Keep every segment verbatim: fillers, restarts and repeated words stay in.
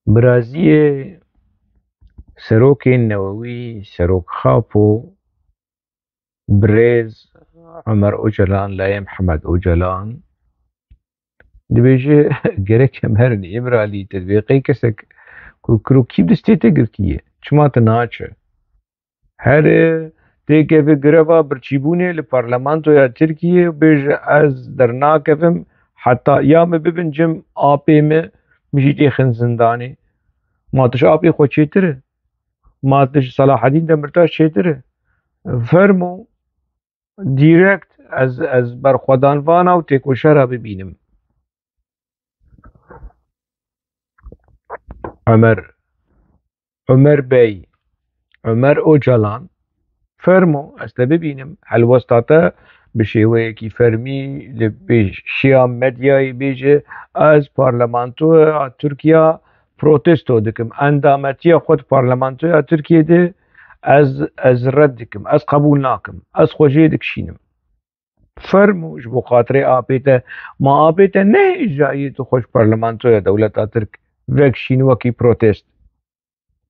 Biraziyê serokên newewî, serok Xapo, birêz Omer Ocalan, layê Mihemed Ocalan, dibêje, gerek em herin Îmralî, te dibê qey kesek ku kirokî bi destê te girtiye. Çima tu naçe? Here têkeve greva birçîbûnê li parlamentoya Tirkiyê, bêje ez dernakevim heta ya min bibin cem apê min, min jî têxin zindanê. Ma tu ji apê xwe çêtir e? Ma tu ji Selahedîn Demirtaş çêtir e? Fermo, direkt ez, ez berxwedan vana û têkoşera bibînim. Omer, Omer Bey, Omer Ocalan, fermo, ez te bibînim. Helwesta te bi şêweyekî fermî li pêşiya medyayê bêje, ez parlamentoya Tirkiya protesto dikim. Endametiya xwe di parlamentoya Tirkiyê de ez, ez red dikim, ez qebûl nakim, ez xwe jê dikişînim. Fermo, ji bo xatirê apê te, ma apê te nehêjayî tu xwe ji parlamentoya dewleta Tirk vekişîn wekî protest?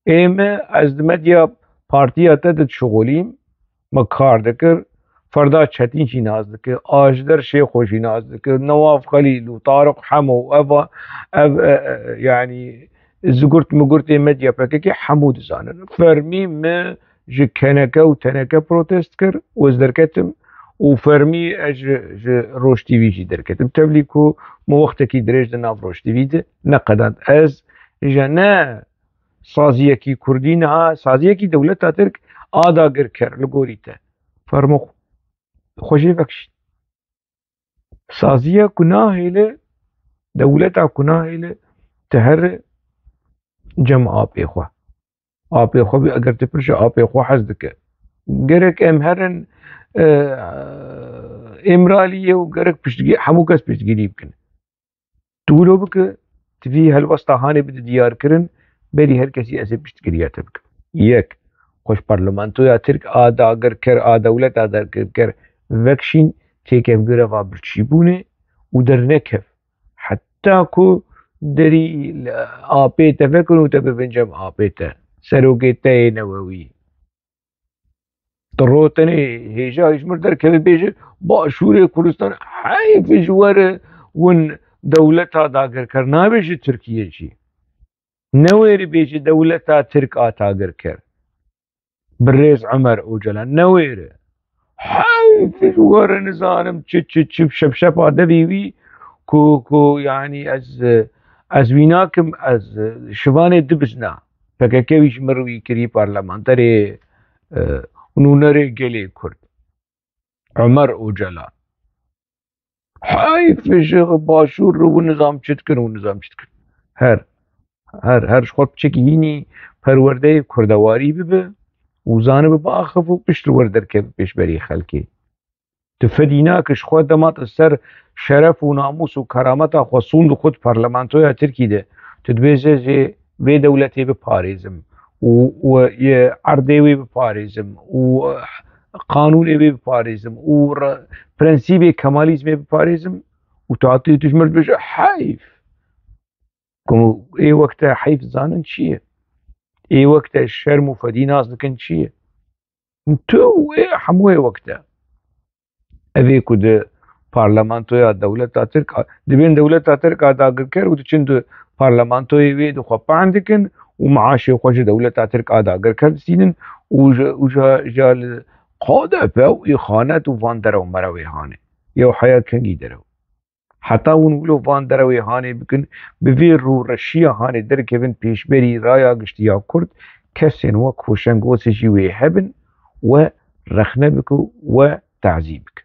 Ê me, ez di medya partiya te de dişixulîm, me kar dikir, Ferda Çetîn jî nas dikir, Ajder Şêxo jî nas dikir, Newaf Xelîl û Tariq Hemo û eva, ev, e, e, yanî zigurt migurtê medya P K K hemû dizanin. Fermî me ji K N K û T N K protest kir û ez derketim û fermî ez ji, ji Roj T V jî derketim. Tevlî ku min wextekî dirêj di nav Roj T V de neqedand. Ez îja ne saziyekî kurdî niha, saziyekî dewleta Tirk a dagirker li gorî te. Fermo xwe jê vekişîn. Saziya ku nahêle, dewleta ku nahêle, tu here cem apê xwe. Apê xwe bî, eger tu pir ji apê xwe hez dike. Gerek em herin, e, Îmraliyê û gerek piştgî-, hemû kes piştgirî bikin. Tu wilo bike, tu vî helwesta hanê bide diyarkirin, berî her kesî ez ê piştgiriya te bikim. Yek, xwe ji parlamentoya Tirk a dagirker, a dewleta dagirker vekişîn, têkev greva birçîbûnê û dernekev. Heta ku derî li apê te vekin û te bibin cem apê te. Serokê te yê newewî. Tu ro tenê hêja ji mir derkeve bêje, Başûrê Kurdistan, heyf ji we re win dewleta dagirker, nabêje Tirkiye jî. Newêre bêje dewleta Tirk a dagirker. Birêz Omer Ocalan, newêre. Heyf ji we re nizanim çi, çi, çi, şepşepa devê wî ku, ku, yanî ez, ez wî nakim, ez şivanê dibizna. P K K wî ji mir wî kirî parlamenterê, e, nûnerê gelê Kurd. Omer Ocalan. Heyf ji Başûr re û nizam çi dikin û nizam çi dikin. Her, her, her ji xwe piçekî hînî perwerdeyê kurdewarî bibe û zanibe biaxiv û pişt li wir derkeve pêşberî xelkê. Tu fedî nake ji xwe dema tu ser şeref û namûs û kerameta xwe sûnd û xwe di parlamentoya Tirkî de. Tu dibêje jê vê dewletê biparêzim û, û yê erdê wê biparêzim û qanûnê wê biparêzim û re-, prensîbê kemalîzmê biparêzim û tu hatî tu ji mir dibêje heyf. Ku ê wek te heyf zanin çi ye? Ê wek te şerm û fedî nas dikin çi ye? Tu û ê hemû ê wek te. Ev ê ku di parlamentoya dewleta Tirk a, dibên dewleta Tirk a dagirker û diçin di parlamentoyê wê di xwe pehn dikin û maaşê xwe ji dewleta Tirk a dagirker distînin û ji, û ji, ji li K D P û îxanet û van derew merewê hanê. Yew heya kengî derew. Heta hûn wilo van derewê hanê bikin, bi vê rûreşiya hanê derkevin pêşberî raya giştî ya Kurd, kesên wek Hoşeng Osê jî wê hebin, we rexne bike û we tazî bike.